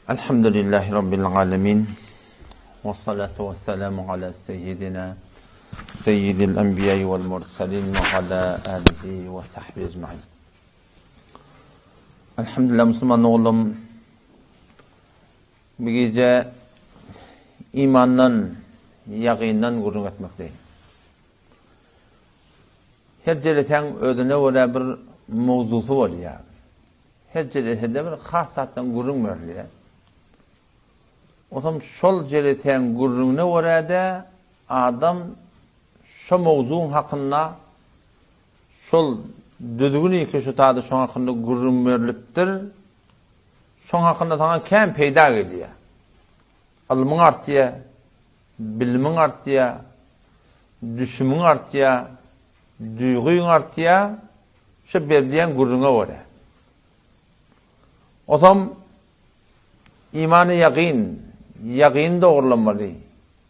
Elhamdülillahi Rabbil alemin. Ve salatu ve selamu ala seyyidina seyyidil enbiya vel mursalin ve ala alihi ve sahbihi ecmain. Elhamdülillah Müslüman oğlum bu gece imandan, yakindan gürrüň etmekdeýin. Her jelesäň özüne görä bir mowzusy bolýar. Her jelesede bir has zatdan gürrüň berilýär. Onsoň şol jelesäň gürrüňine görä-de adam şo mowzugyň hakynda şol düzgün iki şu zady şoň hakynda gürrüň berlipdir. Şoň hakynda saňa kän peýda gelýär. Ylmyň artýar, bilimiň artýar, düşümiň artýar, duýgyň artýar, şu berilýän gürrüňe görä. Osam imany ýagyn, ýagyn dogurlamaly,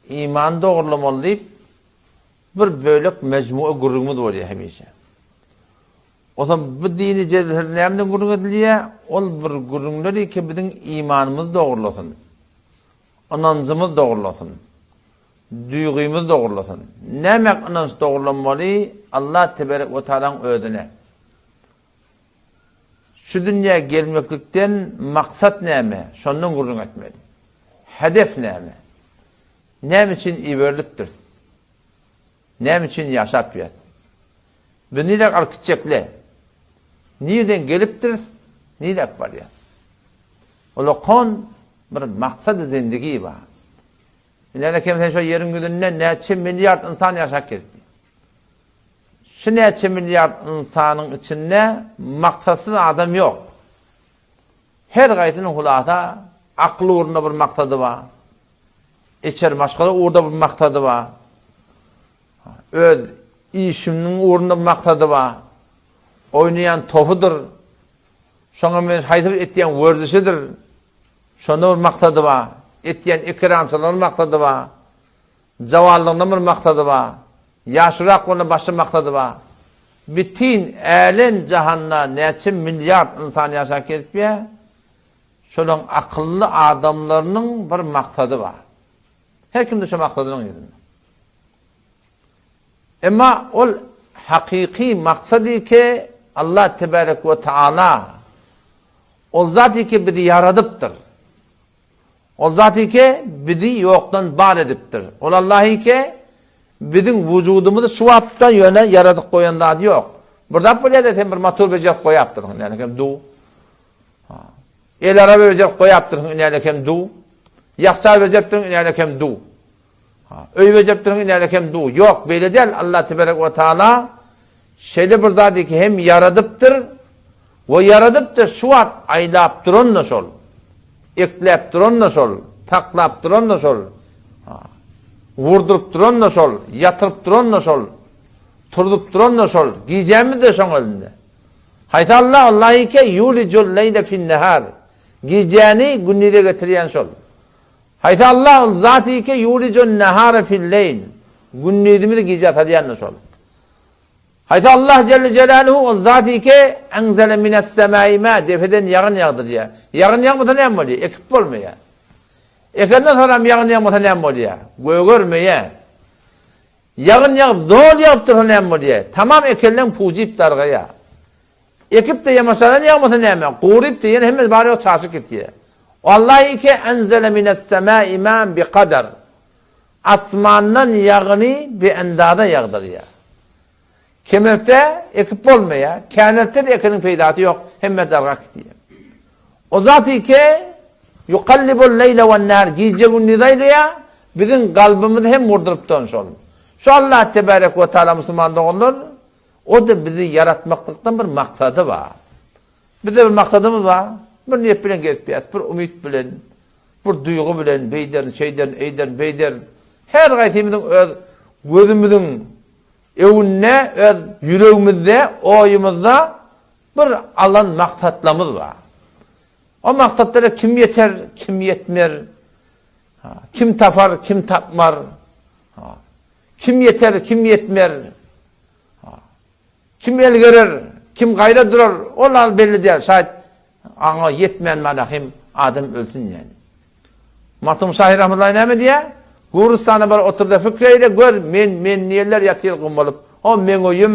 iman dogurlamaly diýip bir bölek mejmua gürrüňimiz bolýar hemişe. Osam bu dini jezher nämeden gürrüň edilýär? Ol bir gürrüňler ki biziň imanymyzy dogrulasyn. Ynanjymyz dogrulasyn. Duýgymyz dogrulasyn. Näme ynanç dogrulanmaly? Allah teberek we taalaň özüne. Şu dünýä gelmeklikden maksat näme? Şondan gürrüň etmeli. Hedef näme? Näme üçin iberilipdiris? Näme üçin ýaşap ýös? Biz niräk alyp gitjekle? Nirden gelipdiris, niräk barýas? Ulakan bir maksady zindigi bar. Ine kem sen şo ýeriň ýüzünde näçe milliard ynsan ýaşap gezdi. Şu näçe milliard ynsanyň içinde maksatsyz adam ýok. Her gaýsynyň hulasa akyl ugrunda bir maksady bar. Içeri maşgala ugrunda bir maksady bar. Öz işiniň ugrunda bir maksady bar. Oýnaýan topudyr. Şoňa men haýsy bir etýän werzişidir. Şonda bir maksady bar. Etýän ekerançylygynyň maksady bar. Jawallygynda bir maksady bar. Ýaşurak bolanda başga maksady bar. Bütin älem jahanda näçe milliard ynsan ýaşap gezipýär. Şolaň akylly adamlarynyň bir maksady bar. Her kimde şo maksadynyň ýüzünde. Emma ol hakyky maksady ki Allah tebarek we taala ol zat ki bizi ýaradypdyr. Ol zat ki bizi ýokdan bar edipdir. Ol Allah ki biziň wujudymyzy şu wagtda ýöne ýaradyp goýan zady ýok. Bir zat bolýar-da sen bir motor bejerip goýapdyrsyň, ýani hem du. El araba bejerip goýapdyrsyň, inäle kem du. Ýakçal bejeripdiriň, inäle kem du. Öý bejeripdiriň, inäle kem du. Ýok, beýle däl. Allah tebarek we taala şeýle bir zady ki hem ýaradypdyr we ýaradypdyr şu wagt aýlap duran-da şol. Ekläp duran-da şol, taklap duran-da şol. Wurduryp duran-da şol, ýatyryp duran-da şol. Turzup duran-da şol. Gijämiz-de şoň elinde. Haýsy Allah? Allah ike ýulijul leýle fin-nehar. Gijäni gündize getirýän şol. Haýsy Allah? Ol zat ike ýulijun nehara fil-leýl. Gündizimizi gijä salýan-da şol. Haýsy Allah jelle jelaluhu? Ol zat ike enzele mines-semai ma. Depeden ýagyn ýagdyrýar. Ýagyn ýagmasa näme bolýar? Ekip bolmaýar. Ekenden soňram ýagyn ýagmasa näme bolýar? Gögermeýär. Ýagyn ýagyp, doly ýagyp dursa näme bolýar? Tamam ekenleň pujyp dargaýar. Ekip-de ýamaşadan ýagmasa näme? Guryp-da ýene hemmesi bary-ýogy çaşyp gitýär. Wallahi ki enzele mines-semai ma'an biqadar. Asmandan ýagyny bi-endaza ýagdyrýar. Kemelse ekip bolmaýar, känelse-de ekeniň peýdasy ýok, hemme dargap gidýär. O zat ki, ýukallibul leýle wen-nahar, gije-gündiz aýlaýar, biziň kalbymyzy hem gurduryp duran şol. Şu Allah tebarek we taala musulman doganlar, o-da bizi ýaratmaklykdan bir maksady bar. Bizde bir maksadymyz bar, bir niýet bilen gezip ýörüs, bir umyt bilen, bir duýgy bilen, beýderin, şeýderin, eýderin, beýderin. Her gaýsymyzyň öz gözümiziň Öňünde öz ýüregimizde, oýumyzda bir alan maksatlarymyz bar. O maksatlara kim ýeter, kim ýetmer, kim tapar, kim tapmar, kim ýeter, kim ýetmer, kim el gerer, kim gaýra durar, ol al belli däl. Şaýat aňa ýetmän mana hem. Adam ölsün diýýär. Magtymguly şahyr rahmetullahi näme diýýär? Gurustana bar otur-da pikir eýle, gör, men, men diýenler ýatyr gum bolup. O meň öýüm,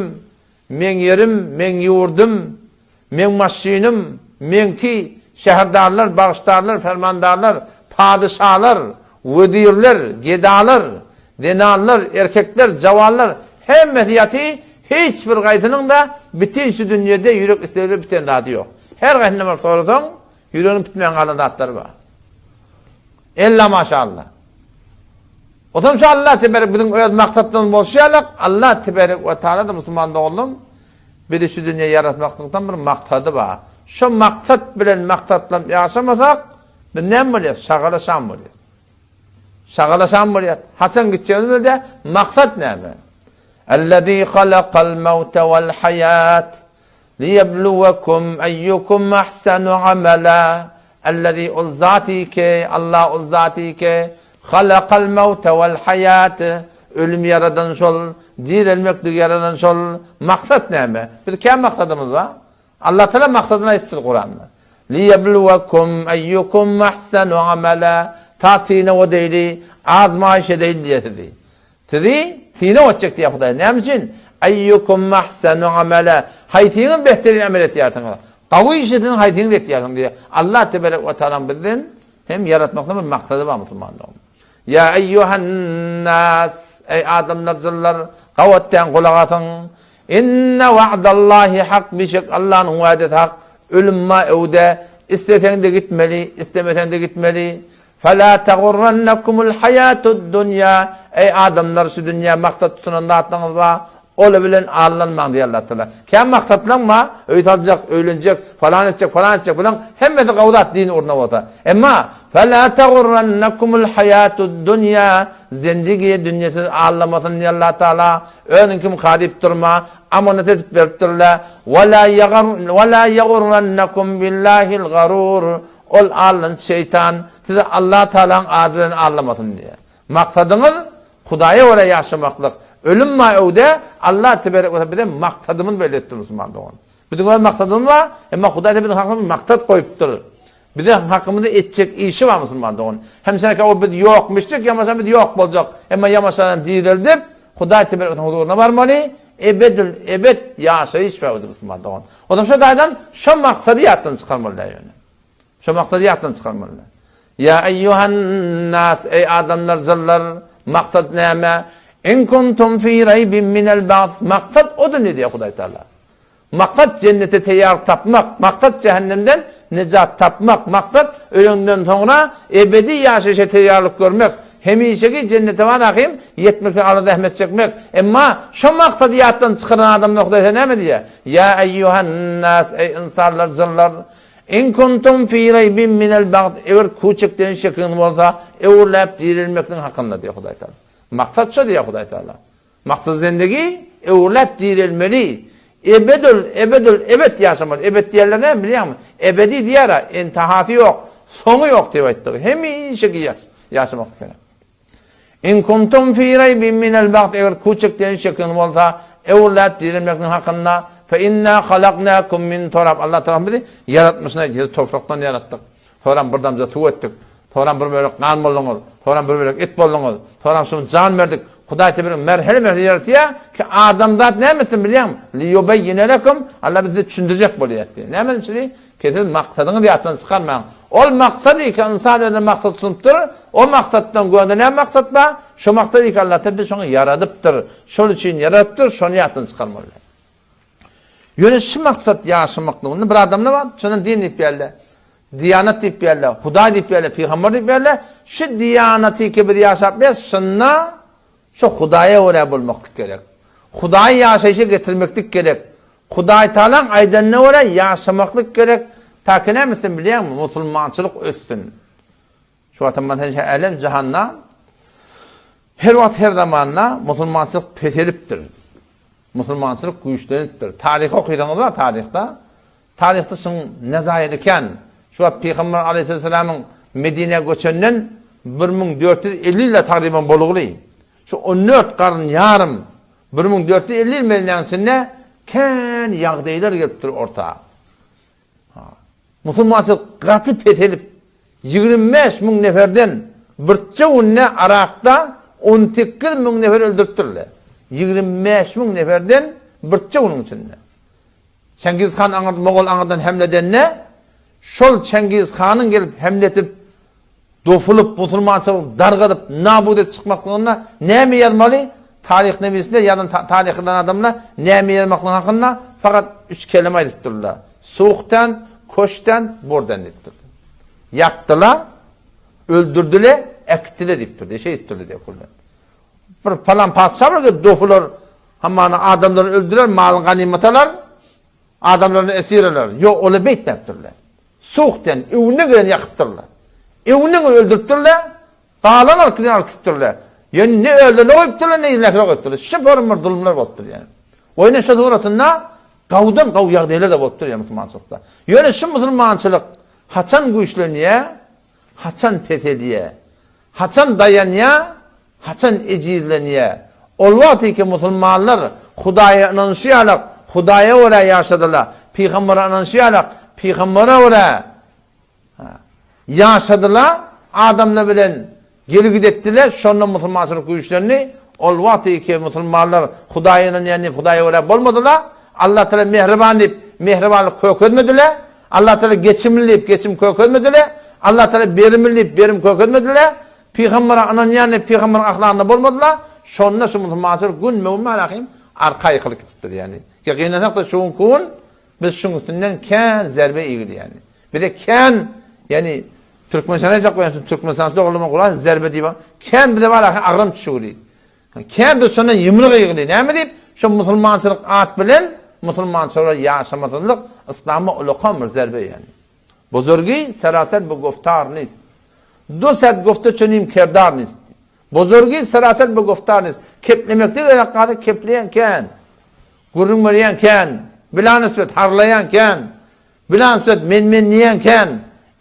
meň ýerim, meň ýurdum, meň maşynym, meňki, şäherdarlar, bagşdarlar, fermandarlar, padyşalar, wezirler, gedalar, zenanlar, erkekler, jawanlar, hemmesi ýaty, hiç bir gaýsynyň-da bütin şu dünýede ýürek islegleri biten zady ýok. Her gaýsyndan baryp sorasaň, Ýüregini pitmän galan zatlary bar. Ella maşallah. Otam şu Allah teberek biziň öz maksatlarymyz bolşy ýalak, Allah teberek we taala da musulman doganlarym bizi şu dünýä ýaratmaklykdan bir maksady bar. Şu maksat bilen maksatlanyp ýaşamasak, biz näme bolýas? Şagala şam bolýas. Şagala şam bolýas. Haçan gitjegimizi bilde, maksat näme? Ellezî halakal mewte vel hayat. Liýebluwekum eýýukum ahsanu amala, Ellezî ol zaty ki, Allah ol zaty ki, halakal mewte vel haýat, ölümi ýaradan şol, direlmekligi ýaradan şol, maksat näme? Biz kän maksadymyz bar. Allah Taala maksadyny aýdypdyr Kuranda. Liýebluwekum eýýukum ahsanu amala, ta synag edeýli, azmaýyş edeýli diýe sizi. Sizi synag etjek diýýär Hudaý. Näme üçin? Eýýukum ahsanu amala. Haýsyňyz behterin amel etýärsiňiz? Gawy işi siziň haýsyňyz etýärsiňiz diýýär. Allah tebarek we taalaň bizden hem ýaratmakda bir maksady bar musulmanlaryň. Ýa eýýuhan nas, eý adamlar jynlar, gawy etýän gulak asyň. Inne wa'dallahi hak, bişek Allanyň wa'desi hak. Ölüm ma öwde, isleseň-de gitmeli, islemeseň-de gitmeli. Fela tagurrannakumul haýatud dunýa, Eý adamlar şu dünýä maksat tutunan zatlaryňyz bar, oly bilen aldanmaň diýýär Allah Tagala. Kän maksatlaň bar, öý saljak, öýlenjek, falan etjek, falan etjek bulaň hemmesi gowy zat din ugruna bolsa. Emma Fela tagurrannakumul haýatud dunýa, zendigi dünýe sizi aldamasyn diýýär Allah Tagala. Özüňkimka diýip durma, amanat edip beripdirler. Wela ýagurrannakum billahil garur, Ol aldanç şeýtan sizi Allah Tagalaň ady bilen aldamasyn diýýär. Maksadyňyz Hudaýa görä ýaşamaklyk. Ölüm bar öwde, Allah teberek we taala bize maksadymyz belli etdi musulman dogan. Biziň öz maksadymyz bar, emma Hudaý biziň hakymyzda maksat goýupdyr. Bize hakymyzda etjek işi bar musulman dogan. Hem şeýle o biz ýok müşrik ýamaşa biz ýok boljak. Emma ýamaşadan direldip Hudaý teberek we huzuryna barmaly. Ebedül ebed ýaşaýyş bar musulman dogan. Onsoň şo taýdan şo maksady ýatdan çykarmaly däl ýöne. Şo maksady ýatdan çykarmaly däl. Ýa eýýuhan nas, eý adamlar, jynlar, maksat näme? In kuntum fi raýbin minel ba's, maksat o dünýe diýýär Hudaý Taala. Maksat jennete teýýarlyk tapmak, maksat jähennemden nejat tapmak, maksat öleňden soňra ebedi ýaşaýşa teýýarlyk görmek, Hemişeki jennete bar ahym, ýetmekde agyr zähmet çekmek. Emma şo maksady ýatdan çykaran adamlar Hudaý sen näme diýýär? Ýa eýýuhan-nas, eý ynsanlar, jynlar, in kuntum fi reýbin minel ba'th, eger kuçekden şekiňiz bolsa, öwrüläp direlmekligiň hakynda diýýär Hudaý Taala. Maksat şo diýýär Hudaý Taala. Maksat zendegi öwrüläp direlmeli. Ebedül, ebedül, ebet ýaşamaly. Ebet diýerler näme bilýäňmi? Ebedi diýer-ä, entahasy ýok, soňy ýok diýip aýtdygy. Hemişeki ýaşamak gerek. In kuntum fi reýbin minel ba'th eger kuçek diýen şekiňiz bolsa, öwrüläp direlmekligiň hakynda, fe inna halaknakum min turab. Allah tarapyn bizi ýaratmyşyna sizi toprakdan ýaratdyk. Soram bir damja suw etdik. Soram bir bölek gan bolduňyz. Soram bir bölek et bolduňyz. Soram şuny jan berdik. Hudaý tebrik merhele-merhele ýaratýar ki, adamzat näme etsin bilýäňmi? Liýubeýýine lekum, Allah biz size düşündirjek bolýar diýýär. Näme üçin? Ki siz maksadyňyzy ýatdan çykarmaň. Ol maksady ki ynsan özüne maksat tutunypdyr, o maksatdan göwnde näme maksat bar? Şo maksady ki Allah tebrik şoňa ýaradypdyr. Şol üçin ýaradypdyr, şony ýatdan çykarmaly. Ýöne şu maksat ýaşamaklygynda bir adamda bar, şondan din diýip ýärler. Diýanat diýip ýärler, Hudaý diýip ýärler, pygamber diýip ýärler. Şu diýanaty ki biz ýaşap bilýäs, şunda şu Hudaýa görä bolmaklyk gerek. Hudaýy ýaşaýşa getirmeklik gerek. Hudaý Tagalaň aýdanyna görä ýaşamaklyk gerek. Ta ki näme etsin bilýäňmi? Musulmançylyk össün. Şu wagtam meselem şu älem jahanda her wagt her zamanda musulmançylyk peselipdir. Musulmançylyk güýçlenipdir. Taryhy okysaňyz bar taryhda. Taryhda şuň nezaýyry kän. Şu wagt Pygamber aleyhisselamyň Medinä göçenden 1450 ýyl tagryban bolugly. Şu 14 garyn ýarym 1450 ýyl Medinäniň içinde kän ýagdaýlar gelipdir orta. Musulmançylyk gaty peselip. 25 müň neferden birje günde Yrakda 18 müň nefer öldüripdirler. 25 müň neferden birje günüň içinde. Çengiz han aňyr Mogol aňyrdan hemle edende şol Çengiz hanyň gelip hemle edip dopulyp musulmançylygy dargadyp nabut edip çykmaklygynda näme ýazmaly? Taryh newisinde ýazan taryhdan adamlar näme ýazmaklygy hakynda fakat üç kelime aýdypdyrlar. Suhtan, koştan, burdan diýipdirler. Ýakdylar, öldürdüler, äkitdiler diýipdirler. Şeýtdirler diýip. Bir palan patyşa bir gelip dopular, hamana adamlary öldürer, malyny ganymat alar, adamlaryny esir alar. Ýok, ola beýtmäpdirler. Suhten, öwüne gelen ýakypdyrlar. Öwüne gelen öldüripdirler, galan alyp giden alyp gitipdirler. Ýöne ne özlerine goýupdyrlar, ne yzyndakylara goýupdyrlar. Şu form bir zulumlar bolupdyr ýani. Oýna şu suratynda gawdan gaw ýagdaýlar da bolupdyr ýani musulmançylykda. Ýöne şu musulmançylyk haçan güýçlenýär, haçan peselýär? Haçan daýanýar, haçan ejizlenýär. Ol wagt iki musulmanlar Hudaýa ynanyşy ýalak, Hudaýa görä ýaşadylar, pygambere ynanyşy ýalak, pygambere görä ýaşadylar, adamlar bilen gelip etdiler, şonda musulmançylyk güýçlendi. Ol wagt iki musulmanlar Hudaýa ynanýan diýip Hudaýa görä bolmadylar. Allah Teala mähriban diýip mähribanlyk kökezmediler. Allah Teala geçimli diýip geçim kökezmediler. Allah Teala berimli diýip berim kökezmediler. Pygambere ynanýan diýip pygamberiň ahlagynda bolmadylar. Şonda şu musulmançylyk günbe-gün malahym arka ýykylyp gidipdir ýani. Ki gynasak-da şu günki gün biz şuň üstünden kän zerbe iýgili ýani. Bize kän ýani Türkmenistana aýtjak bolýan Türkmenistanda dogulma gulan zerbe diýip kän bize malahym agram düşügili. Kän biz şondan ýumruk iýgili. Näme diýip? Şu musulmançylyk at bilen musulmançylyga ýaşamasyzlyk yslama ulakan bir zerbe ýani. Bozorgi seraser bu goftar nist. Du set gofta çönim kerdar nist. Bozorgi seraser bu goftar nist. Keplemekde gerek galsa kepleýän kän. Gürrüň berýän kän. Bilanisbet harlaýan kän. Bilanisbet men-men diýen kän.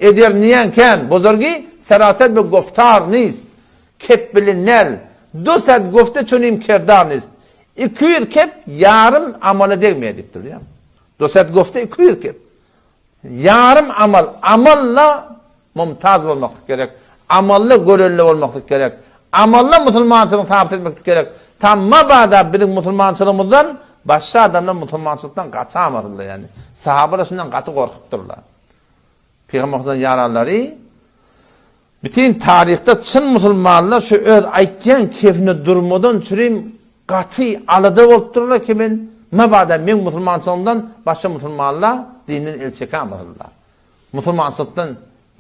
Eder diýen kän. Bozorgi seraser bu goftar nist. Kep bilen nel. Du set gofta çönim kerdar nist. 200 kep ýarym amala degmeýär diýipdir. Du set gofta 200 kep. Ýarym amal, amalla mumtaz bolmaklyk gerek. Amalla görelde bolmaklyk gerek. Amalla musulmançylygyny sabyt etmeklik gerek. Tam mabada biziň musulmançylygymyzdan başga adamlar musulmançylykdan gaçamasynlar ýani. Sahabalar şundan gaty gorkupdyrlar. Pygamber ýaranlary Bütin taryhda çyn musulmanlar şu öz aýtýan kefine durmadan çürim gaty alada bolup durlar ki men mabada meň musulmançylygymdan başga musulmanlar dinden el çekämezler. Musulmançylykdan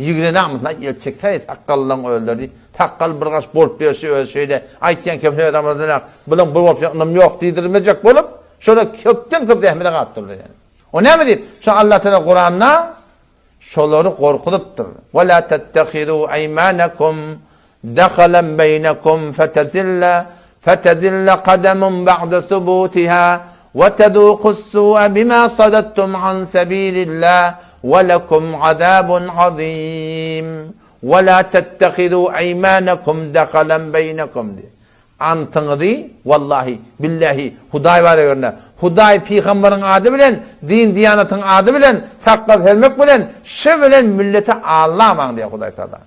ýigrenämezler el çekse sakgallaň özleri sakgal bir gaş bolup berşi öz şeýle aýtýan kefine öz amadyna bulaň bir bolup ynam ýok diýdirmejek bolup şola köpden köp zähmete galyp durlar ýani. O näme diýip şu Allah Teala Kuranda Şolary gorkuzypdyr. Ve la tettehizu eýmanekum dehalen beýnekum fetezille fetezille kademun ba'de subutiha ve tezukus-su'a bima sadattum an sebilillah ve lekum azabun azim. Ve la tettehizu eýmanekum dehalen beýnekum diýip. Antyňyzy, wallahi, billahi, Hudaý bar egerine, Hudaý pygamberiň ady bilen, din-diýanatyň ady bilen, sakgal sermek bilen, şy bilen milleti aldamaň diýýär Hudaý Tagala.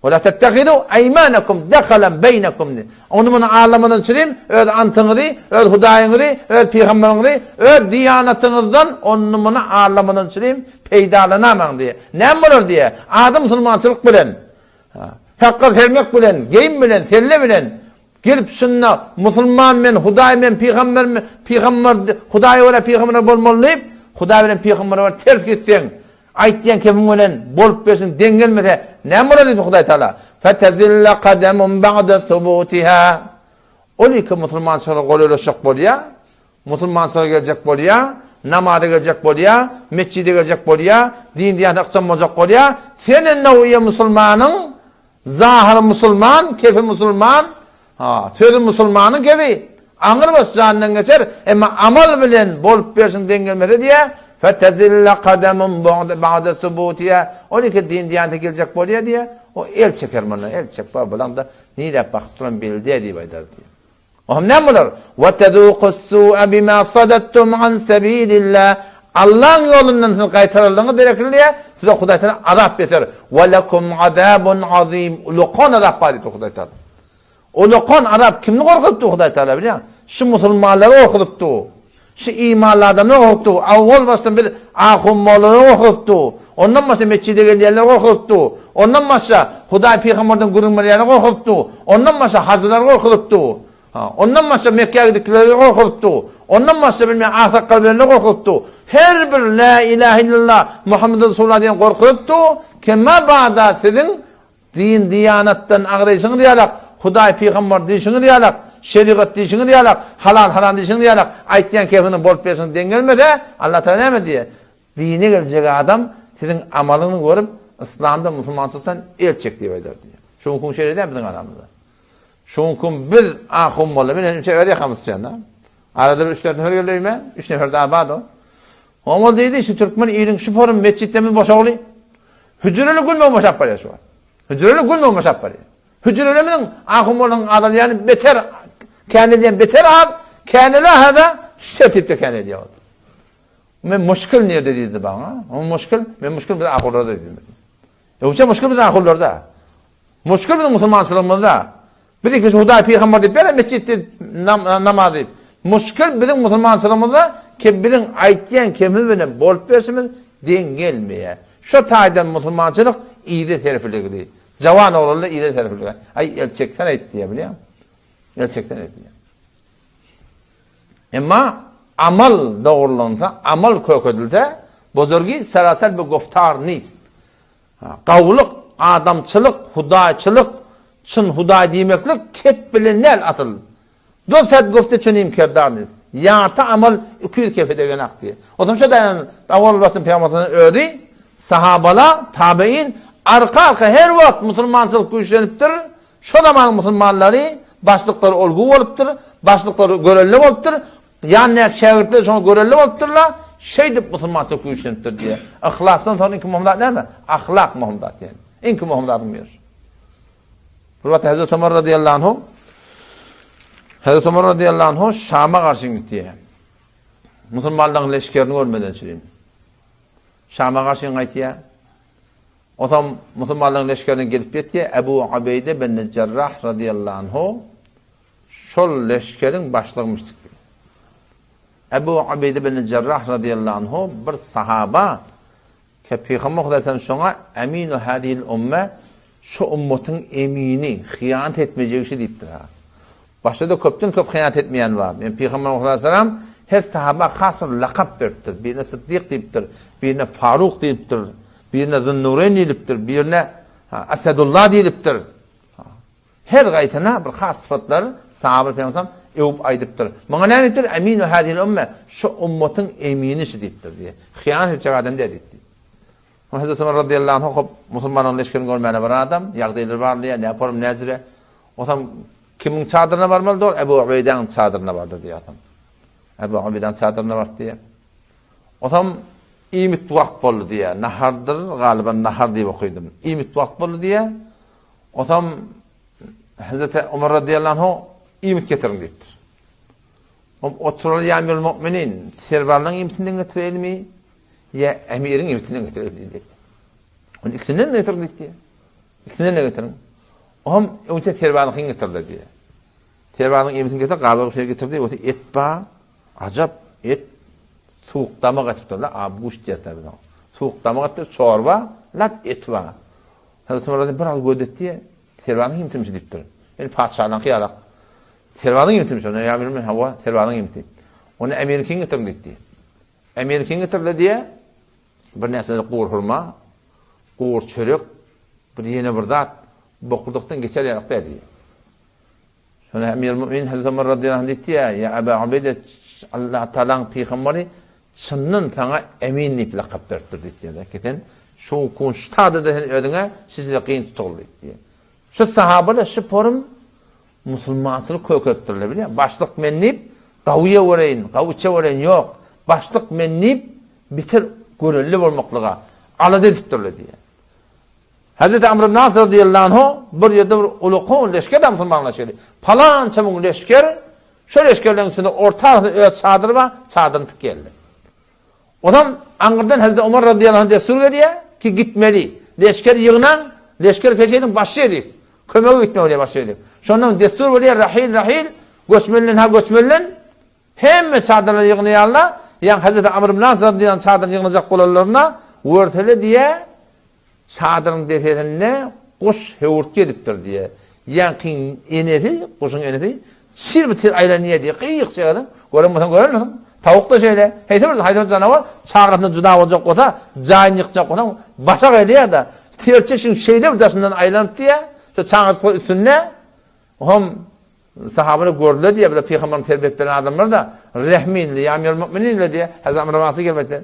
Ve la tettehizu eýmanekum dehalan beýnekum diýip. Ony muny aldamadan çürim, öz antyňyzy, öz Hudaýyňyzy, öz pygamberiňizi, öz diýanatyňyzdan ony muny aldamadan çürim peýdalanamaň diýýär. Näme bolar diýýär? Ady musulmançylyk bilen. Sakgal sermek bilen, geýim bilen, selle bilen gelip şunda musulman men, Hudaý men, pygamber men, pygamber, Hudaýa görä pygamber bolmaly diýip, Hudaý bilen pygambere görä ters gitseň, aýtýan kepiň bilen bolup bersin deň gelmese, näme bolar diýdi Hudaý Taala? Fetezilla kadamun ba'da subutiha. Ol iki musulmançylyga golaýlaşjak bolýar. Musulmançylyga geljek bolýar, namaza geljek bolýar, metjide geljek bolýar, din-diýanata ykjam boljak bolýar. Sen indi o ýe musulmanyň zahyry musulman, kefi musulman, ha, sözi musulmanyň kefi, aňrybaş jandan geçer, emma amal bilen bolup berşiň deň gelmese diýýär, Fetezille kademun ba'de subutiha. Ol iki din-diýanata geljek bolýar diýýär. O el çeker mundan, el çek, bulaň-da niräp bakyp duran belli däl diýip aýdar diýýär. Ohm näme bolar? Ve tezukus-su'a bima sadattum an sabilillah. Allaň ýolundan siz gaýtaryldyňyz derekli diýýär. Size Hudaý Taala azap beter. Ve lekum azabun azim. Ulukan azap bar diýipdir Hudaý Taala. Ulukan azap kimni gorkuzypdy Hudaý Taala bilýäň? Şu musulmanlary gorkuzypdy. Şu imanly adamlary gorkuzypdy. Awwal başdan biz ahun-mollary gorkuzypdy. Ondan başga metjide gelýänleri gorkuzypdy. Ondan başga Hudaý pygamberden gürrüň berýänleri gorkuzypdy. Ondan başga hajylary gorkuzypdy. Ha, ondan başga Mekgä gidipkileri gorkuzypdy. Ondan başga bilmeýän aksakgal bilenleri gorkuzypdy. Her bir la ilahe illallah Muhammedur Resulullah diýen gorkuzypdy. Kema bada siziň din diýanatdan agzaýşyňyz ýalak, Hudaý pygamber diýşiňiz ýalak, şerigat diýşiňiz ýalak, halal haram diýşiňiz ýalak, aýtýan kefiňiz bolup berşiňiz deň gelmese, Allah Taala näme diýýär? Dine geljek adam siziň amalyňyzy görüp, yslamdan, musulmançylykdan el çek diýip aýdar diýýär. Şu günki şeýle däl biziň aramyzda. Şuňkum biz ahun molla, men hemişe öz ýakamy tutýan-da. Arada bir üç-dört nefer geldi öýüme, üç nefer daha bar o. Oň ol diýdi, şu türkmen iliň şu forum metjitlerimiz boşagly. Hüjreli gün boň boşap barýar şu wagt. Hüjreli gün boň boşap barýar. Hüjrelerimiziň ahun mollanyň azalýany beter, känelýän beter az, känele hada şu tertipde känelýär ol. Men muşkil nirde diýdi baňa. O muşkil, men muşkil biz ahunlarda diýdim. Ýogsa muşkil biz ahunlarda. Muşkil biziň musulmançylygymyzda. Biz iki Hudaý pygamber diýip beren metjitde namaz diýip. Muşkil biziň musulmançylygymyzda ki biziň aýtýan kemimiz bilen bolup berşimiz deň gelmeýär. Şo taýdan musulmançylyk yza serpiligli. Jawan oglanlar yza serpiligli. Aý el çeksen aýt diýýär bilýäňmi? El çeksen aýt diýýär. Emma amal dogrulansa, amal kökedilse, bozurgi seraser bi goftar nist. Gawulyk, adamçylyk, hudaýçylyk, çyn hudaý diýmeklik kep bilen däl asyl. Do sed gofte çünim kerdar nist. Ýarty amal 200 kefe degenak diýýär. Onsoň şo daýan owal basym pygamberimiziň özi sahabala, tabein arka-arka her wagt musulmançylyk güýçlenipdir. Şo zamanyň musulmanlary başlyklary olgu bolupdyr, başlyklary görelde bolupdyr. Ýanyndaky şägirtler şoňa görelde bolupdyrlar, şeýdip musulmançylyk güýçlenipdir diýýär. Yhlasdan soň iňki möhüm zat näme? Ahlak möhüm zat ýaly. Iňki möhüm zadyň biri şu. Bir wagt Hazreti Omar radiyallahu anhu Hazreti Omar radiyallahu anhu Şama garşy gitdi. Musulmanlaryň leşgerini görmeden çürim. Şama garşy gaýtýar. Onsoň musulmanlaryň leşgerine gelip ýetýär. Ebu Ubeýde bin Jarrah radiyallahu anhu Şol leşgeriň başlygymyşdyk. Ebu Ubeýde bin Jerrah razyýallahu anhu bir sahaba ke Pygamber sallallahu şoňa Eminu hadihil umme şu ummatyň emini, hyýanat etmejegi şi diýipdir ha. Başda-da köpden köp hyýanat etmeýän bar. Men Pygamber sallallahu her sahaba has bir lakap beripdir. Birine Siddik diýipdir, birine Faruk diýipdir, birine Zunnureyn diýlipdir, birine Asadullah diýlipdir. Her gaýtyna bir has sypatlar sahabalar Pygamberimiz öwüp aýdypdyr. Muňa näme diýipdir? Eminu hazihil umme, şu ummatyň emini şu diýipdir diýe. Hyýanat etjek adam däl diýipdir. Hazreti Ömer radiyallahu anh hop musulmanlaryň leşgerini görmäne bir adam, ýagdaýlary barlaýar, näme forum näjire. Otam kimiň çadyryna barmaly dogry? Ebu Ubeýdäň çadyryna bardy diýýär otam. Ebu Ubeýdäň çadyryna bardy diýýär. Otam iýmit wagt boldy diýýär. Nahardyr, galyban nahar diýip okydym. Iýmit wagt boldy diýýär. Onsoň Hazreti Omar radiyallahu anhu iýmit getiriň diýipdir. Om oturar ýa emirul mu'minin, serbarlaryň iýmitinden getireýinmi ýa emiriň iýmitinden getireýin diýdi. Ony ikisinden de getiriň diýdi. Ikisinden de getiriň. Om öňçe serbaryňkyny getirdi diýdi. Serbaryň iýmitini getir, gabygy şeýle getirdi, bolsa et bar, ajap et, suwuk damak etipdirler, ab guş diýerler biz oňa. Suwuk damak etipdir, çorba, lap eti bar. Hazreti Ömer bir az göz etdi, Serbazyň iýmitimşi diýipdir. Ýöne patyşalaryňky ýalak. Serbazyň iýmitimşi, onda ýa bilmen, hawa, serbazyň iýmiti. Ony emiriňkini getiriň diýipdi. Emiriňkini getirdi diýe, bir näçe gur hurma, gur çörek, bir ýene bir zat bokurdakdan geçer ýalak däl diýe. Şonda Emir Mümin Hazreti Ömer radiyallahu anh diýipdi, ýa Aba Ubeýde Allah Tagalaň pygamberi çyndan saňa emin diýip lakap beripdir diýipdi. Ki sen şu kun şu tada sen özüňe şeýle kyn tutuldy diýipdi. Şu sahabalar şu forum musulmançylyk kökepdirler bilýän. Başlyk men diýip gawy ýewereýin, gawy içewereýin ýok. Başlyk men diýip biter görelde bolmaklyga alada edipdirler diýýär. Hazreti Amr ibn As radiyallahu anhu bir ýerde bir ulukan leşger de musulman leşgeri. Palança müň leşger, şo leşgerleriň içinde orta arasynda öz çadyry bar, çadyryny tik geldi. Onam aňyrdan Hazreti Omar radiyallahu anh destur gelýär. ki gitmeli. Leşger ýygnaň, leşger keşediň başy ýerik. Kömege gitmeli bolýar başy ýerik. Şondan dessur bolýar rahil rahil göçmeliden ha göçmeliden hemme çadyrlary ýygnaýarlar. Ýa Hazreti Amr ibn As radiyallahu anh çadyryny ýygnajak bolanlarynda görsele diýä Çadyryň depesinde guş höwürtge edipdir diýýär. Ýaňkyň enesi, guşuň enesi çyr-bir-çyr aýlanýar diýýär. Gyýyk çegersiň, gören bolsaň görensiň. Tawuk-da şeýle. Haýsy bir, haýsy bir janawar çagasyndan juda boljak bolsa, jaýyny ýykjak bolsaň, başa gelýär-de, serçe şuň şeýle bir daşyndan aýlanyp diýýär, şo çagajyk üstünde, Oňam sahabalar gördüler diýýär, bular pygamberiň terbiýet beren adamlary-da, rehmi indi, ýa Amirul Mu'minin ile diýýär, Hazreti Amr ibn Asa gelip aýtdy.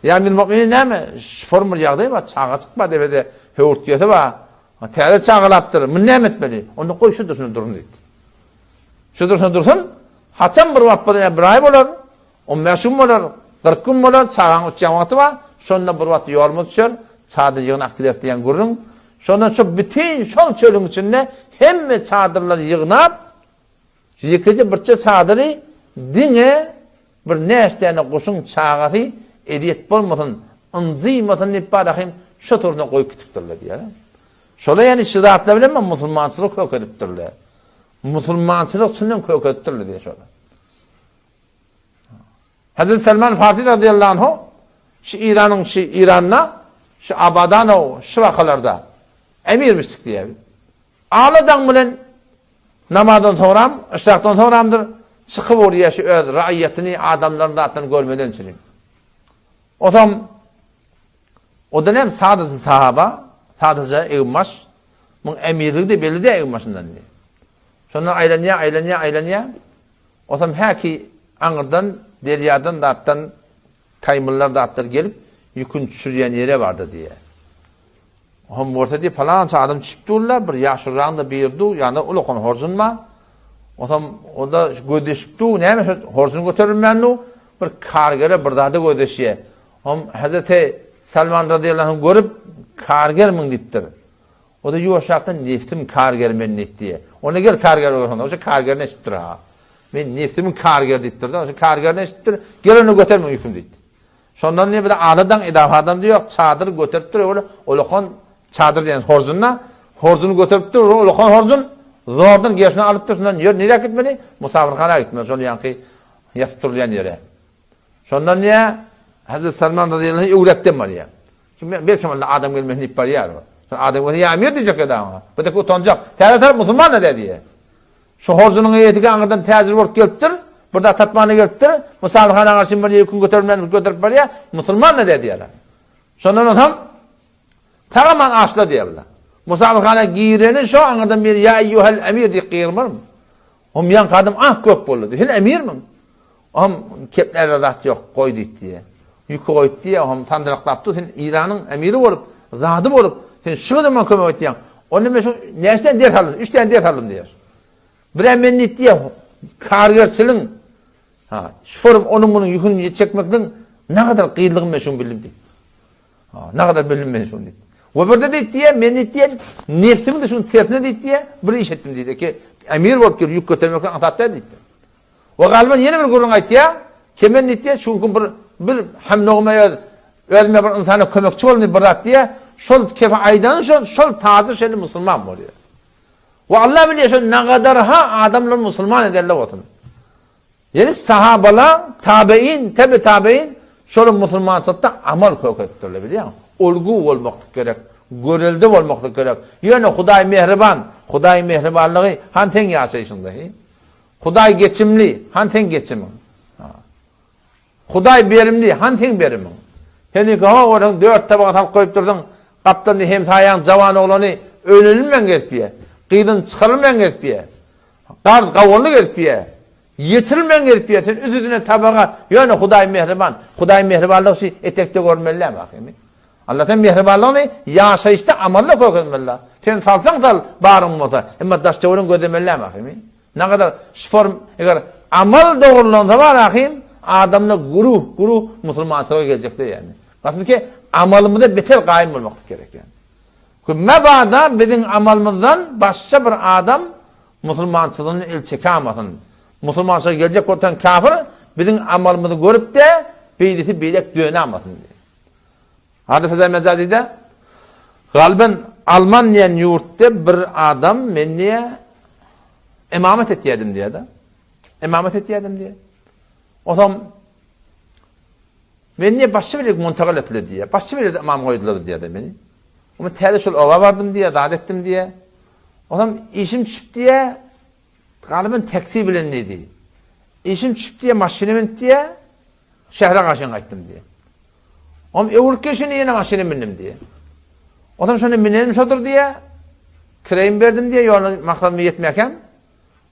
Ýa Amirul Mu'minin näme, şform bir ýagdaý bar, çagajyk bar depede, höwürtgesi bar, täze çagalapdyr, muny näme etmeli? Onda goý şu durşuna dursun diýdi. Şu durşuna dursun, haçan bir wagt bir, bir aý bolar, On bäş gün bolar, 40 gün bolar, çagaň uçýan wagty bar, şonda bir wagt ýolumyz düşer, çadyr ýygnap gideris diýen gürrüň. Şonda şo bütin şol çölüň içinde hemme çadyrlary ýygnap, şu ýekeje birçe çadyry diňe bir näçe däne guşuň çagasy ezýet bolmasyn, ynjymasyn diýip barahym şo toruna goýup gitipdirler diýýär. Şolar ýani şu zatlar bilen musulmançylyk kök edipdirler. Musulmançylyk çyndan kök edipdirler diýýär şolar. Hazreti Selman Farsi radıyallahu anhu şu İran'ın şu İran'da şu Abadano şu vakalarda emirmişdik diýär. Aladan bilen namazdan soňram, yşrakdan soňramdyr, çykyp urýar şu öz raýatyny adamlaryň zatlaryny görmeden üçin. Osam o da näme sadaja sahaba, sadaja egin-baş, muň emirligi de belli däl egin-başyndan. Şondan aýlanýar, aýlanýar, aýlanýar. Osam häki aňyrdan, derýadan zatdan taýmyllar zatlar gelip, ýüküni düşürýän ýere bardy diýýär. Ohm görse diýip, palança adam düşüp durlar, bir ýaşulragyň-da biri dur, ýanynda ulakan horjun bar. Osam o-da gözleşip dur, näme şo horjun göterilmän dur, bir kargere bir zada gözleşýär. Ohm Hazreti Salman razyýallahu anh görüp, kargermiň diýipdir. O-da ýuwaşrakdan nebsim karger men diýip diýýär. Onda gel karger bolsaň, oşa kargerini eşitdir ha. Men nebsimiň kargeri diýipdir-de, oşa kargerini eşitdir, gel onda göter meň ýükümi diýdi. Şondan diýip bir adadan edap adam diýok, çadyr göteripdir, ol olakan çadyr diýen horjunda, horjuny göteripdir, ol olakan horjun zordan gerşine alypdyr, şondan ýör nirä gitmeli? Musafirhana gitmeli, şol ýaňky ýatyp durulýan ýere. Şondan diýä Hazreti Salman razyýallahu anh öwrekden barýar. Kim belki onda adam gelmesin diýip barýar. Şol adam gelse ýa emir diýjek edi oňa. Bu dek utanjak. Täze tarap musulman da diýýär. Şu horjunyň eýesi aňyrdan täjir bolup gelipdir. Bir da tatmana gelipdir. Musafirhana garşy bir ýükün götermän göterip barýar. Musulman da diýýär. Şondan onsoň Tagaman aşla diýýär. Musafirhana gireni şo aňyrdan bir ýa eýýuhel emir diýip gygyrmarmy? Hom ýaňky adam ak gök boldy. Sen emirmiň? Hom kepläre zat ýok, goý diýdi diýýär. Ýüki goýdy diýýär, hom sandyraklap dur, sen Eýranyň emiri bolup, zady bolup, sen şu adama kömek etýäň. Onda men şu näçe däne ders aldym? Üç däne ders aldym diýýär. Birä men diýdi diýýär, kargerçiligiň, ha, şoforyň onuň munuň ýüküni çekmekligiň nagadar kynlygyny men şuny bildim diýdi. Nagadar bildim men şuny diýdi. We birde diýdi diýýär, men diýdi diýýär, nebsimiň de şunuň tersine diýdi diýýär, bir iş etdim diýdi ki, emir bolup gelip ýük götermek aňsat däl diýdi. We galyban ýene bir gürrüň aýtýar, Kemen diýdi, şu günki bir bir hemnoguma öz özüme bir ynsana kömekçi boldum diýip bir zat diýýär. Şol kefe aýdany şol, şol tazy şeýle musulman bolýar. We Allah bilýär şol nagadarha adamlar musulman ederler bolsun. Ýani sahabalar, tabein, tebe tabein şol musulmançylykda amal kök edipdirler bilýäňmi? Olgu bolmaklyk gerek, görelde bolmaklyk gerek. Ýöne Hudaý mähriban, Hudaýyň mähribanlygy han seň ýaşaýşyňda. Hudaý geçimli, han seň geçimiň. Hudaý berimli, han seň berimiň. Seniňki ho görseň dört tabaga salyp goýupdyrsyň, gapdalynda hemsaýaň jawan oglany öýlenilmän gezip ýe, gyzyny çykarylman gezip ýe, garz gawunly gezip ýe, ýetirilmän gezip ýe, sen üz-üzüne tabaga, ýöne Hudaý mähriban, Hudaýyň mähribanlygy şi etekde görünmeli däl ahyry. Allah sen mähribanlygyny ýaşaýyşda amalda görkezmeli. Sen salsaň sal baryň bolsa, emma daş-töweregiň gözlemeli däl ahyry. Nagadar şform eger amal dogrulansa bar ahim adamda guruh guruh musulmançylyga geljekde ýani. Asyl ki amalymyza beter gaýym bolmaklyk gerek ýani. Ki mebada biziň amalymyzdan başga bir adam musulmançylygyndan el çekemasyn. Musulmançylyga geljek bolsan kafir biziň amalymyzy görüp-de beýlesi beýlek dönemasyn. Ady Feza Mejazide Galben Alman diýen ýurtda bir adam men diýe imamet etýärdim diýýär-de. Imamet etýärdim diýýär. Onsoň men diýe başga bir ýere muntagal etdiler diýýär. Başga bir ýerde imam goýdular diýýär-de meni. Onda täze şol oba bardym diýýär, zat etdim diýýär. Onsoň işim düşüp diýýär, galyban taksi bilen diýdi. Işim düşüp diýýär, maşyna münüp diýýär, Şähere garşy gaýtdym diýýär. Onam öwrüp gelşine ýene maşyna mündim diýýär. Onam şonda münenim şodur diýýär. Kireýimi berdim diýýär, ýoluna maksadyma ýetmäkäm.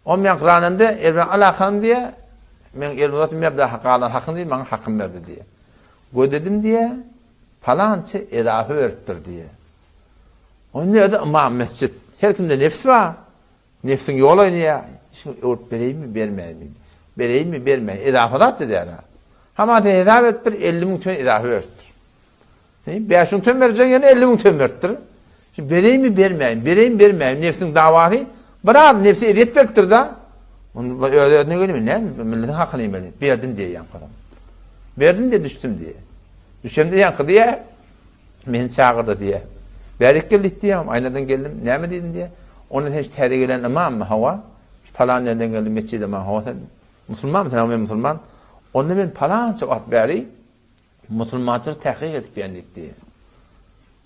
Onam men gyrananda el bilen alakam diýýär. Men elimi uzatdym, ýa bir galan hakyny diýip, maňa hakym berdi diýýär. Gözledim diýýär, palança edafa beripdir diýýär. Onda özi ymam mesjit. Her kimde nefs bar. Nebsiň ýol oýnaýar, şuny öwrüp bereýinmi, bermäýinmi? Bereýinmi, bermäýinmi? Edafa zat edýär-ä. Hamana hesap edipdir, 50 müň tümen edafa beripdir. 5 müň tümen berjek ýerine 50 müň tümen beripdir. Şimdi bereýinmi, bermäýinmi? Bereýinmi, bermäýinmi? Nebsiň dawasy biraz nebse ezýet beripdir-de. Onu öz-özüne gelip, näme, milletiň hakyny iýmeli. Berdim diýýär ýaňky. Berdim diýe düşdüm diýe. Düşemde ýaňky diýe, Meni çagyrdy diýýär. Bärik gel diýdi diýýär. Aýnadan geldim. Näme diýdim diýýär. Onda sen şu täze gelen ymammy? Hawa. Şu palan ýerden geldim metjide ymam. Hawa sen musulmanmy? Sen men musulman. Onda men palança wagt bäri musulmançylyk tahkyk edip ýän diýdi diýýär.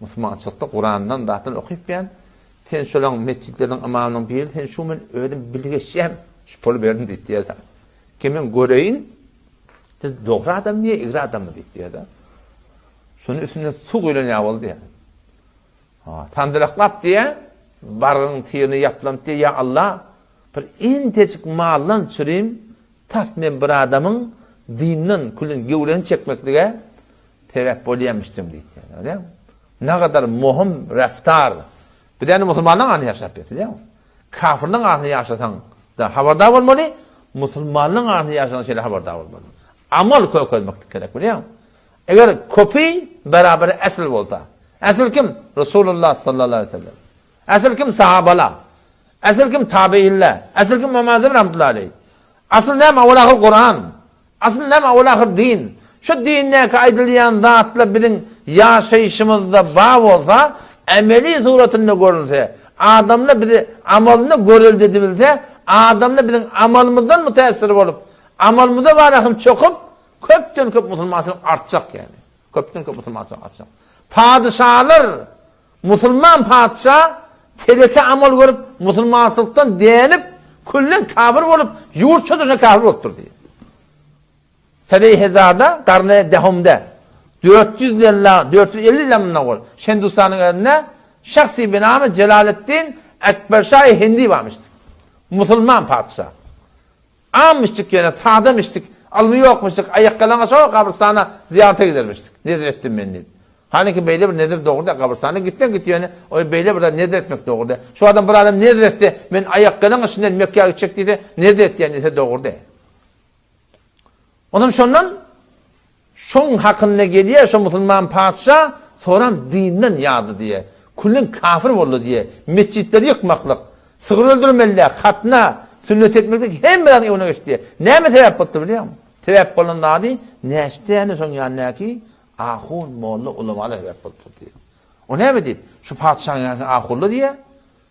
Musulmançylykda Kurandan zatdan okyp ýän. Sen şolaň metjitleriň ymamynyň biri sen şu men özüm bilgeşýän şu puly berdim diýdi diýýär. Ki men göreýin siz dogry adammy ýa egri adammy diýdi diýýär. Şunuň üstünden suw guýlan ýaly boldy diýýär. Ha, sandyraklap diýýär, bargyň tirini ýaplanyp diýýär, ýa Allah, bir intejik maldan çürim, tas men bir adamyň dinden külün gewreni çekmeklige sebäp bolýarmyşdym diýdi. Görýäňmi? Nagadar möhüm reftar. Biz ýani musulmanlaryň arasynda ýaşap ýörüs, bilýäňmi? Kafirleriň arasynda ýaşasaň da habardar bolmaly, musulmanlaryň arasynda ýaşasaň şeýle habardar bolmaly. Amal kökezmeklik gerek, bilýäňmi? Eger köpi beraber esl bolsa. Esl kim? Resulullah sallallahu aleyhi ve sellem. Esl kim? Sahabalar. Esl kim? Tabiinler. Esl kim? İmam Azam rahmetullahi aleyh. Asl näme? Awal ahyr Kur'an. Asl näme? Awal ahyr din. Şu dindäki aýdylýan zatlar biziň ýaşaýşymyzda bar bolsa, emeli suratynda görünse, adamlar bizi amalynda görelde edibilse, adamlar biziň amalymyzdan mütäessir bolup, amalymyza barahym çöküp, Köpden köp musulmançylyk artjak ýaly. Köpden köp musulmançylyk artjak. Padyşalar musulman patyşa teleke amal görüp musulmançylykdan dänip küllen kafir bolup ýurt çödürse kafir bolupdyr diýýär. Seneý hezarda garny dehumde 400 ýylla 450 ýylla mundan owal Şendustanyň özünde şahsy binamy Jelaleddin Ekberşaý Hindi barmyş. Musulman patyşa. Ammyşdyk ýöne sadamişdik, ylmy ýokmuşdyk, aýakýalaňaç şo gabrystana zyýarata gidermişdik. Nezir etdim men diýip. Hanyki beýle bir nezir dogry däl, gabrystana gitseň git ýöne o beýle bir zat nezir etmek dogry däl. Şu adam bir adam nezir etse, men aýakýalaňaç şinden Mekgä gitjek diýse, nezir etýän diýse dogry däl. Onam şondan Şoň hakynda gelýär şo musulman patyşa soram dinden ýazdy diýe. Küllen kafir boldy diýe. Metjitleri ýykmaklyk, sygyr öldürmeliler, hatna, sünnet etmeklik hemme zadyň öňüne geçdi diýe. Näme sebäp bolupdyr bilýäňmi? Sebäp bolan zady näçe şoň ýanyndaky ahun, molla, ulamalar sebäp bolupdyr diýe. O näme diýip? Şu patyşanyň ýanyndaky ahunlar diýe.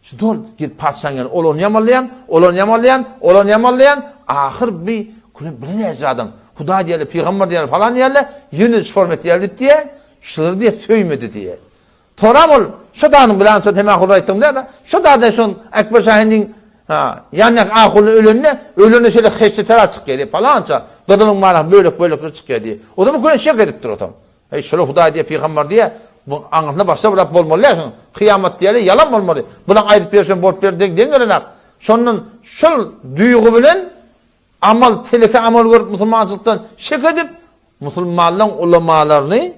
Şu dol gelip patyşaň ýanyna ol ony ýamanlaýan, ol ony ýamanlaýan, ol ony ýamanlaýan, ahyr bi küle birnäçe adam Hudaý diýerler, pygamber diýerler, falan diýerler, ýene şu form etýär diýip diýe, şulary diýe söýmedi diýe. Soram ol şu danyň bilen söz hem ahur aýtdym diýe, şu dada şon Ekber Şahindiň ha, ýandak ahurly ölende, ölende şeýle heşde tara çykýar diýe, falança gyzylyň mala bölek-bölekler çykýar diýe. O zaman küle şek edipdir otam. Eý, şular Hudaý diýýär, pygamber diýýär, bu aňyrsyna başga bir zat bolmaly däl şunuň. Kyýamat diýýärler, ýalan bolmaly. Bulaň aýdyp berşem bolup ber deň deň gelenak. Şondan şol duýgy bilen amal, teleke amal görüp musulmançylykdan şek edip, musulmanlaryň ulamalaryny,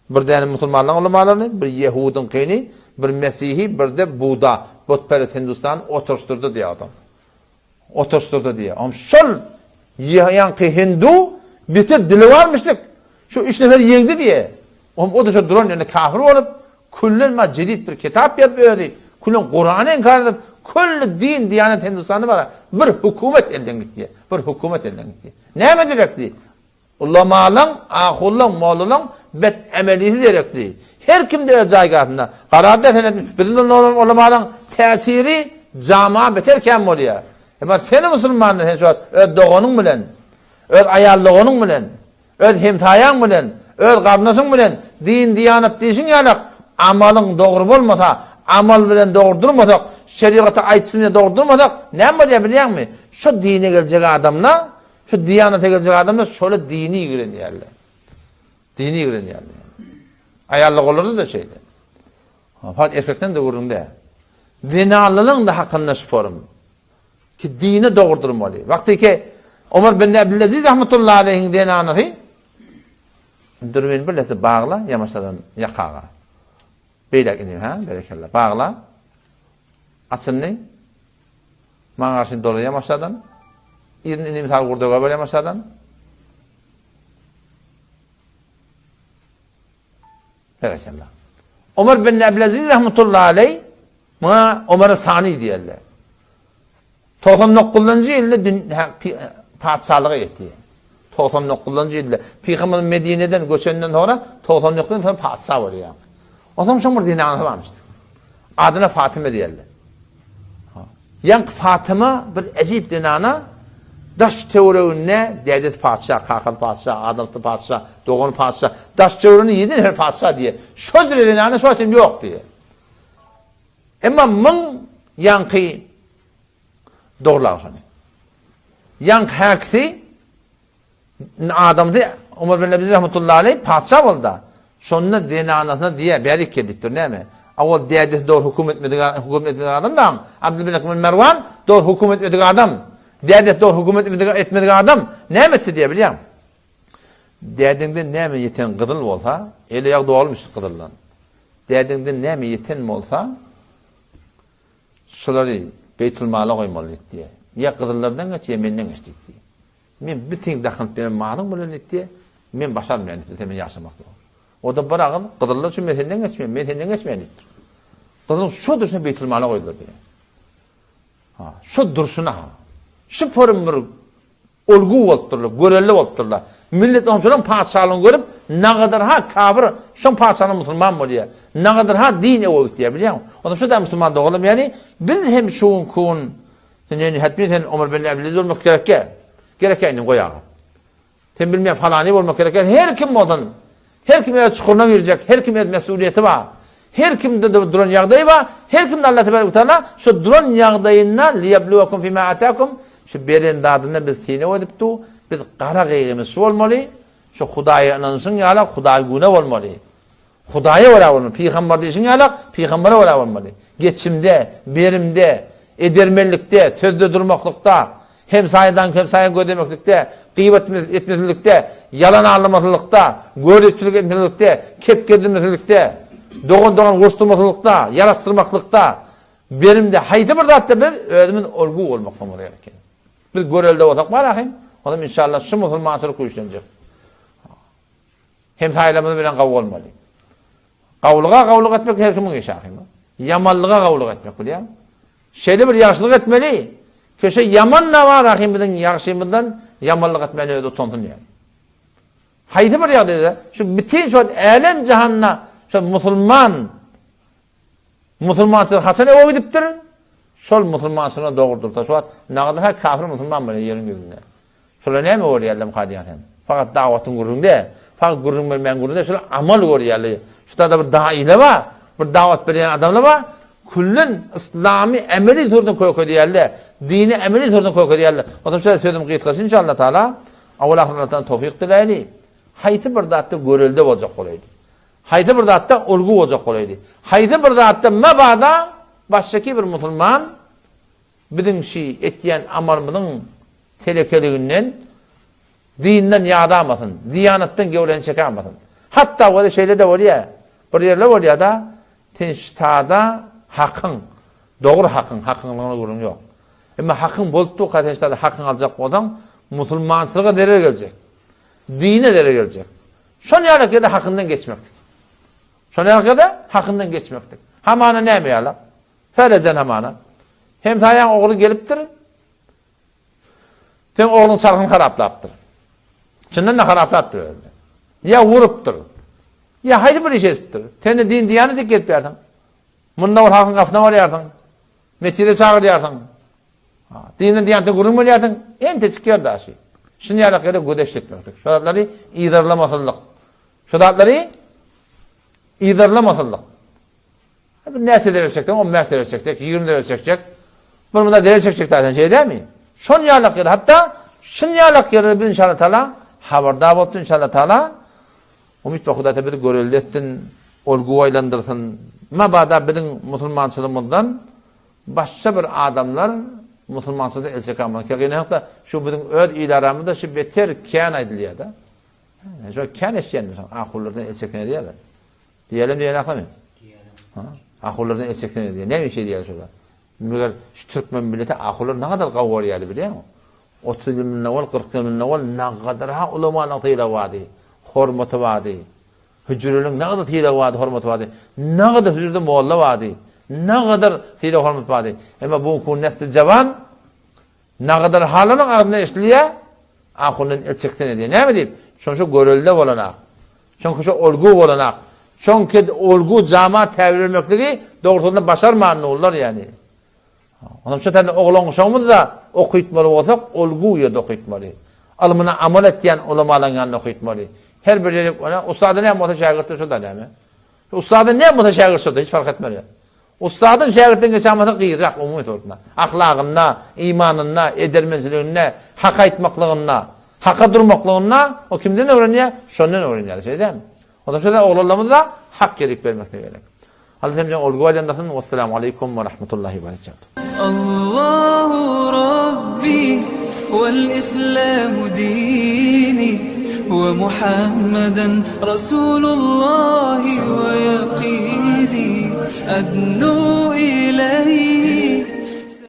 bir däne musulmanlaryň ulamalaryny, bir ýehudyňkyny, bir mesihi, bir-de buda, butperest Hindistan oturyşdyrdy diýýär adam. Oturyşdyrdy diýýär. Oňam şol ýaňky hindu beter dili barmyşdyk. Şu üç nefer ýeňdi diýýär. Oňam o-da şo duran ýerinde kafir bolup, küllen ma jedid bir kitap ýazyp özi, küllen Kurany inkar edip, külli din, diýanet Hindistanda bar. Bir hökümet elden gitdi diýýär. Bir hökümet elden gitdi. Näme gerekdi? Ulamalaň, ahullaň, mollalaň bet emelisi gerekli. Her kimde öz jaýgasynda. Garaz-da sen biziň ulamalaň täsiri jama beter kän bolýar. Emma sen musulmanda sen şu wagt öz doganyň bilen, öz aýal doganyň bilen, öz hemsaýaň bilen, öz garyndaşyň bilen din-diýanat diýşiň ýalak amalyň dogry bolmasa, amal bilen dogry durmasak, şerigata aýtysy bilen dogry durmasak, näme bolýar bilýäňmi? Şo dine geljek adamlar Şu diýanata geljek adamlar şola dini ýigrenýärler. Dini ýigrenýärler. Aýallar olarda-da şeýle. Fakat erkekden de gürrüň däl. Zenanlaryň da hakynda şu forum. Ki dine dogry durmaly. Wagty ki Omar bin Abdülaziz rahmetullahi aleyhiň zenanasy dürbin birlese bagla ýamaşadan ýakaga. Beýlek indi ha, berekella. Bagla. Açyndy. Maňa garşy dolaýam aşadan. Yzyn inim sag gurdaga berýän aşadan. Berekella. Omar bin Abdülaziz rahmetullahi aleyh muňa Omar Sani diýerler. 99-njy ýylda patyşalyga ýetdi. 99-njy ýylda Pygamber Medineden göçenden soňra 99 soň patyşa bolýar. Onsoň şoň bir zenanasy barmyş. Adyna Fatyma diýerler. Ýaňky Fatyma bir ejip zenana daş töwereginde dädesi patyşa, kakasy patyşa, adamsy patyşa, dogany patyşa, daş töwereginde ýedi nefer patyşa diýýär. Şo jüre zenana şo çenli ýok diýýär. Emma muň ýaňky dogrulag şony. Ýaňky häkisi Adamsy Omar bin Abdülaziz rahmetullahi aleyh patyşa boldy. Şonda zenanasyna diýýär, bärik gel diýipdir, näme? A ol dädesi dogry höküm etmedik, höküm etmedik adam da, Abdülmelik bin Merwan dogry höküm etmedik adam. Dädesi dogry höküm etmedik, etmedik adam näme etdi diýýär, bilýäňmi? Dädeňden näme ýeten gyzyl bolsa, eli ýag dolmuş gyzyldan. Dädeňden näme ýeten bolsa, şulary Beýtülmala goýmaly diýýär. Ýa gyzyllardan geç, ýa menden geç diýdi. Men bitin dakynyp beren malyň bilen diýdi, men başarmaýan diýipdir, sen bilen ýaşamak diýip. O-da bir agyz, Gyzyllar üçin men senden geçmeýän, men senden geçmeýän diýipdir. Gyzylyň şo durşuna Beýtülmala goýdular diýýär. Ha, şo durşuna ha. Şu forum bir olgu bolupdyrlar, görelde bolupdyrlar. Millet oň şonuň patyşalygyny görüp, nagadyr ha kafir, şoň patyşalygy musulman bolýar. Nagadyr ha din öwe gitýär, bilýäňmi? Ondan şu da musulman doganlar, ýani biz hem şu günki gün Sen indi hetmi sen Omar bin Abdülaziz bolmak gerekkä? Gerekkä indi goý aga. Sen bilmeýän falany bolmak gerekkä? Her kim bolsun. Her kim öz çukuryna girjek, her kim öz mesulyýeti bar. Her kimde de duran ýagdaýy bar. Her kimde Allah tebarek taala şu duran ýagdaýynda liyabluwakum fima atakum şu beren zadynda biz synag edip du, biz gara gygymyz şu bolmaly. Şu Hudaýa ynanyşyň ýaly Hudaý güne bolmaly. Hudaýa görä bolmaly. Pygamber diýşiň ýalak, pygambere görä bolmaly. Geçimde, berimde, edermenlikde, sözde durmaklykda, hemsaýadan hemsaýa gözlemeklikde, gybat etmezlikde, ýalan alamaslykda, göripçilik etmezlikde, kep gezdirmezlikde, dogan-dogan uruşdyrmaslykda, ýaraşdyrmaklykda, berimde, haýsy bir zatda biz özümiz olgu bolmaklygymyz gerek. Biz görelde bolsak bar ahym, onda inşallah şu musulmançylyk güýçlenjek. Hemsaýalarymyz bilen gawy bolmaly. Gawulyga gawulyk etmek her kimiň işi ahymy. Ýamanlyga gawulyk etmek bilýäň. Şeýle bir ýagşylyk etmeli, köşe ýaman da bar ahym biziň ýagşymyzdan ýamanlyk etmäne özi utansyn ýaly. Haýsy bir ýagdaýda şu bütin şu älem jahanda şu musulman Musulmançylyk haçan öňe gidipdir? Şol musulmançylygyna dogry dursa, şu wagt nagadyr ha kafir musulman bolýar ýeriň ýüzünde. Şolar näme görýärler diýýän sen? Fakat dawatyň gürrüň däl. Fakat gürrüň bermeýän gürrüň däl, şolar amal görýärler. Şu taýda bir daile bar, bir dawat berýän adamlar bar. Küllen yslamy emeli surdan kökedýärler. Dini emeli surdan kökedýärler. Ondan şöyle sözüm gysgasy inşallah taala. Awal ahyr Allahdan towfik diläýli. Haýsy bir zatda görelde boljak bolaýdy. Haýsy bir zatda ulgy boljak bolaýdy. Haýsy bir zatda mabada başdaki bir musulman biziň şi etýän amalymyzyň telekeliginden dinden ýadamasyn, diýanatdan gewreni çekämasyn. Hatda weli şeýle-de bolýar. Bir ýerler bolýar-da, sen sada hakyň, dogry hakyň, hakyňlygyna gürrüň ýok. Emma hakyň bolup durka sen sada hakyňy aljak bolsaň, musulmançylyga zerer geljek. Dine zerer geljek. Şol ýalak ýerde hakyndan geçmeklik. Şol ýalak ýerde hakyndan geçmeklik. Hamana näme ýalak? Felezen hamana. Hemsaýaň ogly gelipdir. Seň ogluň çarhyny haraplapdyr. Çyndan-da haraplapdyr özüni. Ýa urupdyr. Ýa haýsy bir iş edipdir. Sen-de din-diýanet diýip gezip ýörsiň. Munda bir halkyň gapysyna barýarsyň. Metjide çagyrýarsyň. Dinden diýanetden gürrüň berýärsiň. Entejik ýer daşy. Şuny ýalak ýere göz eşitmeklik. Şu zatlary yzarlamasyzlyk. Şu zatlary yzarlamasyzlyk. Bir näçe zerre çekseň, 15 zerre çekjek, 20 zerre çekjek. Bir munda zerre çekjek däl, sen şey dälmi? Şon ýalak ýere, hatda şun ýalak ýerde biz inşallah taala habardar bolupdyr inşallah taala. Umyt we Hudaý bizi görelde etsin, ol guwaýlandyrsyn. Mabada biziň musulmançylygymyzdan başga bir adamlar musulmançylykdan el çekenmez. Gynanakda şu biziň öz il aramyzda şu beter kän aýdylýar-da. Şo kän eşidýän ahullardan el çeken diýýärler. Diýelim diýen akymy? Ha? Ahullardan el çeksene diýen. Näme üçin diýýär şolar? Meger şu türkmen milleti ahullar nägadar gawy görýärdi bilýäňmi? 30 ýyl mundan owal, 40 ýyl mundan owal nägadar ha ulamanyň sylagy bardy, hormaty bardy. Hüjreliň nägadar sylagy bardy, hormaty bardy. Nägadar hüjrede molla bardy. Nägadar sylag hormat bardy. Emma bu gün nesli jawan Nagadar halanyň agzynda eşidilýär, Ahundan el çeksene diýýär. Näme diýip? Şonça görelde bolanak. Çünki şo olgu bolanak. Çünki olgu jama täbir bermekligi dogrusynda başarman nurlar ýani. Onam şu täne oglan uşagymyz da okytmaly bolsak, olgu ýerde okytmaly. Ylmyna amal etýän ulamalaryň ýanynda okytmaly. Her bir ýere, ona ussady näme bolsa şägirtde şo da näme. Ussady näme bolsa şägirt şo da hiç fark etmez. Ussadyň şägirtden geçen bolsa gyýyjak umumy suratynda. Ahlagynda, imanynda, edermençiliginde, hak aýtmaklygynda, haka durmaklygynda o kimden öwrenýär? Şondan öwrenýär. Şeýle dälmi? Ondan şeýle oglanlarymyza hak ýerik bermek gerek. Allah hemmämize olgu aýlandyrsin. Wessalamu aleýkum we rahmetullahi we berekatuh. Allahu Rabbi wal Islamu dini we Muhammeden Rasulullahi we ýakini Adnu ila.